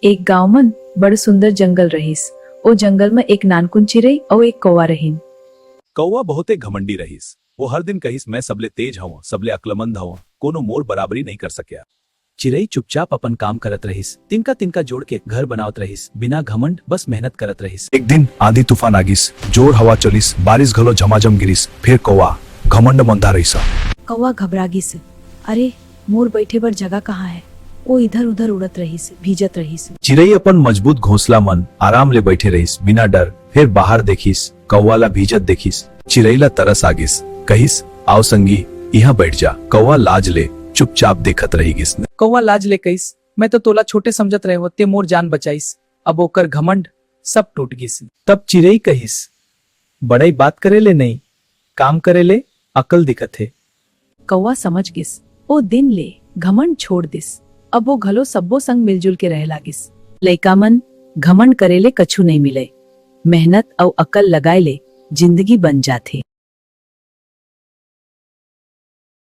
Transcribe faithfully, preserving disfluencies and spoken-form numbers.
एक गांव मन बड़ सुंदर जंगल रहिस। ओ जंगल म एक नानकुन चिरई अउ एक कौवा रहिन। कौवा बहुते घमंडी रहिस। वो हर दिन कहिस, "मैं सबले तेज हवं, सबले अकलमंद हवं, कोनो मोर बराबरी नइ कर सकिस।" चिरई चुपचाप अपन काम करत रहिस, तिनका तिनका जोड़ के घर बनावत रहिस, बिना घमंड, बस मेहनत करत रहिस। एक दिन आंधी तूफान आ गिस, जोर हवा चलिस, बारिश घलो झमाझम गिरिस, फेर कौवा घमंड मंदा रहिस। कौवा घबरा गिस, "अरे, मोर बइठे बर जगह कहाँ हे?" ओ इधर उधर उड़त रहिस, भीजत रहिस। चिरई अपन मजबूत घोंसला मन आराम ले बइठे रहिस, बिना डर। फेर बाहर देखिस, कौवा ला भीजत देखिस। चिरई ला तरस आ गिस, कहिस, "आव संगी, इहां बइठ जा।" कौवा लाज ले चुपचाप देखत रहि गिस। कौवा लाज ले कहिस, "मैं तो तोला छोटे समझत रहेंव, ते मोर जान बचाइस।" अब ओकर घमंड सब टूट गिस। तब चिरई कहिस, "बड़ई बात करे ले नइ, काम करे ले अकल दिखत हे।" कौवा समझ गिस। ओ दिन ले घमंड छोड़ दिस। अब वो घलो सब्बो संग मिलजुल के रहे लागिस। लइका मन, घमंड करे ले कछु नइ मिलय, मेहनत अउ अकल लगाए ले जिंदगी बन जाथे।